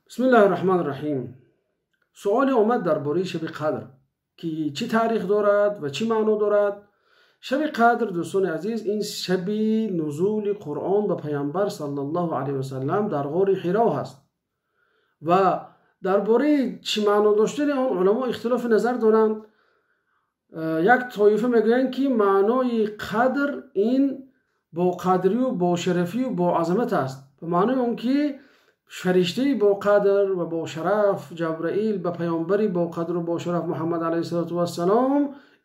Бисмиллаҳир Раҳмонир Раҳим. Суоле омад дар бораи шаби Қадр, ки чӣ таърих дорад ва чӣ маъно дорад. Шаби Қадр, дӯстони азиз, ин шаби нузули Қуръон ба Паёмбар саллаллоҳу алайҳи васаллам дар ғори Ҳиро ҳаст ва дар бораи чӣ маъно доштани он уламо ихтилофи назар доранд. Як тоифа мегӯянд, ки маънои қадр ин бо қадрию бо шарафию бо азамат аст, ба маънои он ки фариштаи бо қадр ва бо шараф Ҷабраил ба паёмбари бо қадру бо шараф Муҳаммад алайҳиссалоту вассалом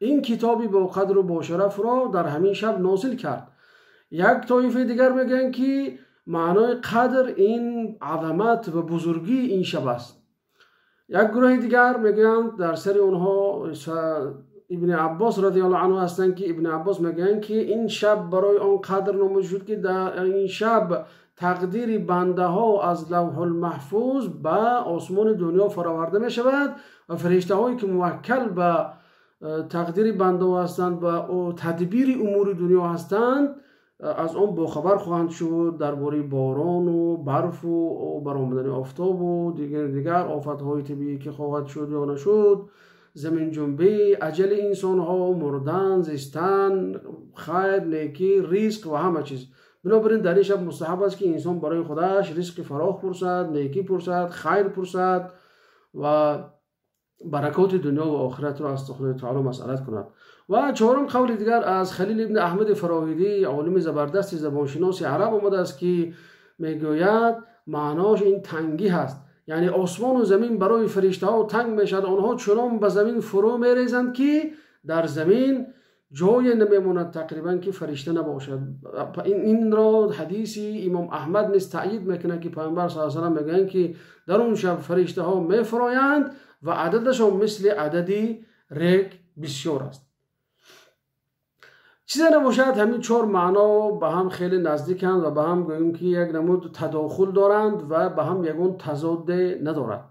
ин китоби бо қадру бо шарафро дар ҳамин шаб нозил кард. Як тоифаи дигар мегӯянд, ки маънои қадр ин азамат ва бузургии ин шаб аст. Як гурӯҳи дигар мегӯянд, дар сари онҳо Ибни Аббос радиаллоҳу анҳу ҳастанд, ки Ибни Аббос мегӯянд, ки ин шаб барои он қадр номида шуд, ки дар ин шаб тақдири бандаҳо аз Лавҳулмаҳфуз ба осмони дунё фароварда мешавад ва фариштаҳое ки муваккал ба тақдири бандаҳо ҳастанд ва тадбири умури дунё ҳастанд, аз он бохабар хоҳанд шуд дар бораи борону барфу баромадани офтобу дигар офатҳои табиӣ, ки хоҳад шуд ё нашуд, заминҷунбӣ, аҷали инсонҳо, мурдан, зистан, хайр, некӣ, ризқ ва ҳама чиз. Бинобар ин дар ин шаб мустаҳаб аст, ки инсон барои худаш ризқи фарох пурсад, некӣ пурсад, хайр пурсад ва баракоти дунё ва охиратро аз Худои таоло масъалат кунад. Ва чорум қавли дигар аз Халил ибни Аҳмади Фароҳидӣ, олими забардасти забоншиноси араб, омадааст, ки мегӯяд, маънош ин тангӣ ҳаст, яъне осмону замин барои фариштаҳо танг мешавад, онҳо чунон ба замин фурӯ мерезанд, ки дар замин ҷое намемонад тақрибан, ки фаришта набошад. Инро ҳадиси имом Аҳмад низ таъйид мекунад, ки Паёмбар саллаллоҳу алайҳи васаллам мегӯянд, ки дар он шаб фариштаҳо мефуроянд ва ададашон мисли адади рег бисёр аст. Чизе набошад, ҳамин чор маъно ба ҳам хеле наздиканд ва ба ҳам гӯем, ки як намуд тадохул доранд ва ба ҳам ягон тазоде надорад.